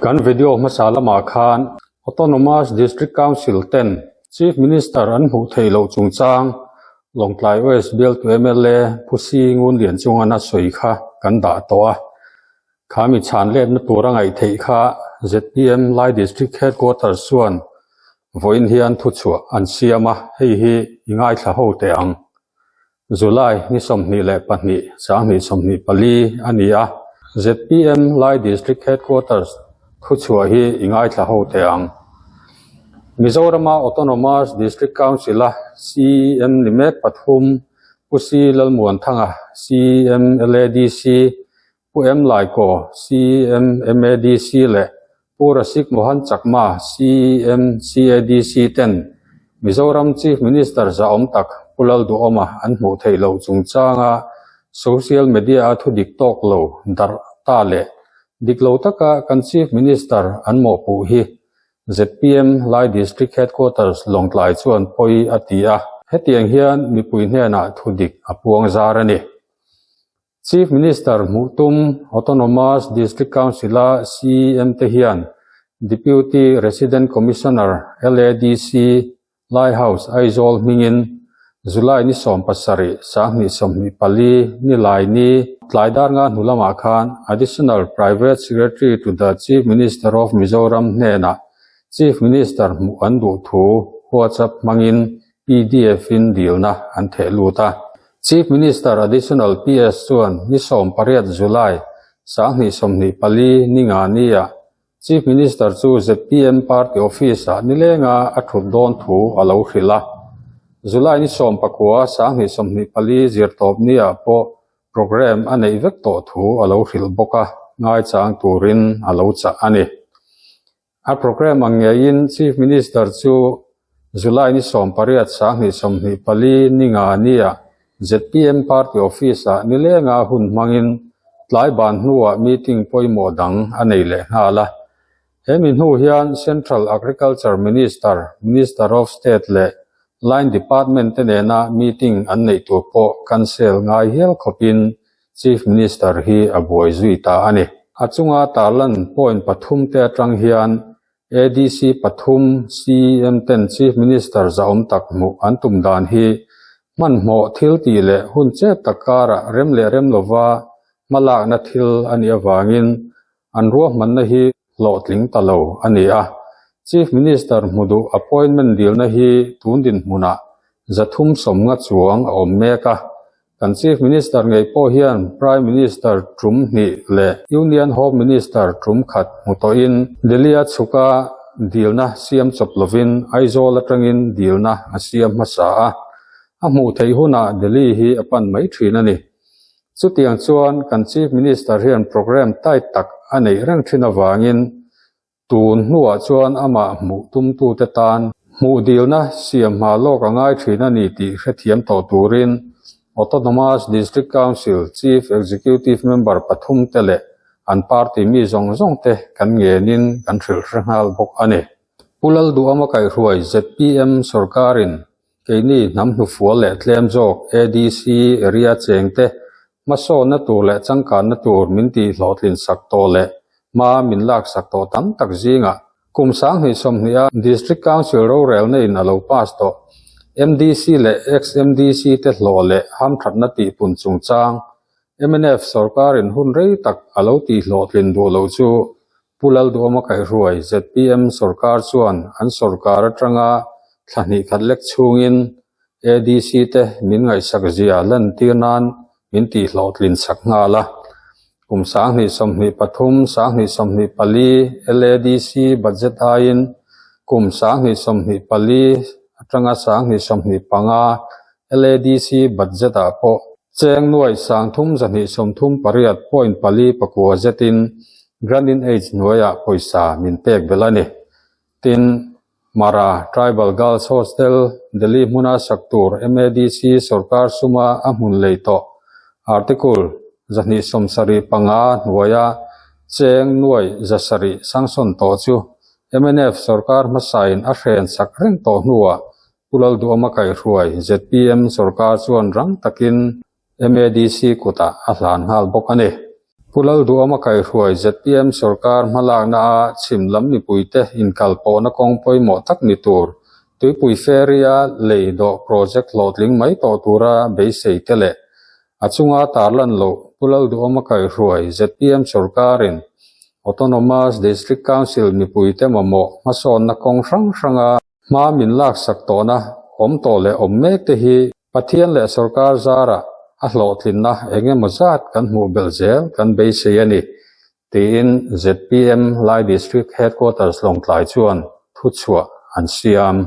Kan video hmasa lamah khan Autonomous District Council ten Chief Minister an hmuh theih loh chungchang Lawngtlai West bialtu mla Pu Si Ngunlian chungan a sawi kha kan dah tawh a. Kha mi chhan letna tur a ngaih theih kha zpm Lai District Headquarters chuan vawiin hian thuchhuah an siam a, hei hi i ngaithla ho teh ang. July ni 22, 2024 a ni a, zpm Lai District Headquarters thuchhuah hi i ngaithla ho teh ang. Mizorama Autonomous District Council-a CEM ni mek pathum Pu Si Lalmuanthanga, CEM LADC, Pu M Laiko, CEM MADC leh Pu Rasik Mohan Chakma, CEM CADC ten Mizoram Chief Minister zahawm tak Pu Lalduhawma an hmuh theih loh chungchanga social media-a thu dik tawk lo darh ta leh dik lo taka kan Chief Minister an mawhpuh hi zpm Lai District Headquarters Lawngtlai chuan pawi a ti a. Hetiang hian mipui hnenah thu dik a puang zar a ni. Chief Minister hmuh tum Autonomous District Council-a CEM te hian Deputy Resident Commissioner, LADC, Lai House, Aizawl hmingin July ni 17, 2024 ni lai ni tlai dar nga hnu lamah khan Additional Private Secretary to the Chief Minister of Mizoram hnenah Chief Minister hmuh an duh thu WhatsApp hmangin PDF-in dilna an theh lut a. Chief Minister Additional PS chuan ni 18 July, 2024 ni nga nia Chief Minister chu zpm Party Office-ah nilenga a thut dawn thu a lo hrilh a. July ni 19, 2024 zirtawp niah pawh programme a neih vek tawh thu a lo hrilh bawk a, ngaichang turin a lo chah a ni. A programme ang ngeiin Chief Minister chu July ni 18, 2024 ni nga nia zpm Party Office-ah nilenga hun hmangin tlai ban hnuah meeting pawimawh dang a nei leh nghal a. He mi hnu hian Central Agriculture Minister, Minister of State leh Line Department te nena meeting an neih tur pawh cancel ngai hial khawpin Chief Minister hi a buai zui ta a ni. A chunga tarlan point pathum te atang hian ADC pathum CEM ten Chief Minister zahawm tak hmuh an tum dan hi hmanhmawh thil tih leh hun chep tak karah rem leh rem lova hmalakna thil a nih avangin an ruahmanna hi hlawhtling ta lo a ni a. Chief Minister hmu duh appointment dilna hi tun dinhmunah 350 chuang a awm mek a. Kan Chief Minister ngei pawh hian Prime Minister tum hnih leh Union Home Minister tum khat hmu tawhin Delhi-a chhuka dilna siam chawp lovin Aizawl atangin dilna a siam hmasa a. A hmuh theih hunah Delhi hi a pan mai thin a ni. Chutiang chuan kan Chief Minister hian programme tight tak a neih reng thin avangin tun hnuah chuan amah hmuh tumtute tan hmuh dilna siam hma lawk a ngai thin a ni tih hrethiam tawh turin Autonomous District Council Chief Executive Member pathum te leh an party mi zawng zawng te kan ngenin kan hrilh hre nghal bawk a ni. Pu Lalduhama kaihhruai zpm sorkarin Keini hnam hnufual leh tlem zawk ADC area chengte hmasawnna tur leh changkanna tur min tih hlawhtlin sak tawh leh hma min lak sak tawh tam tak zingah kum 2020 a District Council rorelna in a lo pass tawh MDC leh ex-MDC te hlawh leh hamthatna tihpun chungchang mnf sorkarin hun rei tak a lo tih hlawhtlin duh loh chu Pu Lalduhawma kaihhruai zpm sorkar chuan an sorkar atanga thla hnih khat lek chhungin ADC te min ngaihsak zia lantir nan min tih hlawhtlin sak nghal a. Kum 2023, 2024 LADC budget aiin kum 2024 atanga 2025 LADC budget ah pawh Cheng nuai 3238.49 zetin Grant in Aid hnuaiah pawisa min pek belh a ni. Tin, Mara Tribal Girls Hostel, Delhi hmuna sak tur MADC sorkar suma a hmun lei tawh Article 275 hnuaia cheng nuai 700 sanction tawh chu mnf sorkar hmasain a hren sak reng tawh hnuah Pu Lalduhawma kaihhruai zpm sorkar chuan rang takin MADC kutah a hlan nghal bawk a ni. Pu Lalduhawma kaihruai zpm sorkar hmalakna a chhim lam mipuite inkalpawhna kawng pawimawh tak ni tur, Tuipui Ferry-a lei dawh project hlawhtling mai tawh tura beisei te leh a chunga tarlan loh Pu Lalduhawma kaihruai zpm sorkarin Autonomous District Council mipuite mamawh hmasawnna kawng hrang hranga hma min laksak tawhna awm tawh leh awm mek te hi Pathian leh sorkar zarah a hlawhtlinna eng emaw zat kan hmuh belh zel kan beisei a ni, tiin zpm Lai District Headquarters Lawngtlai chuan thuchhuah an siam.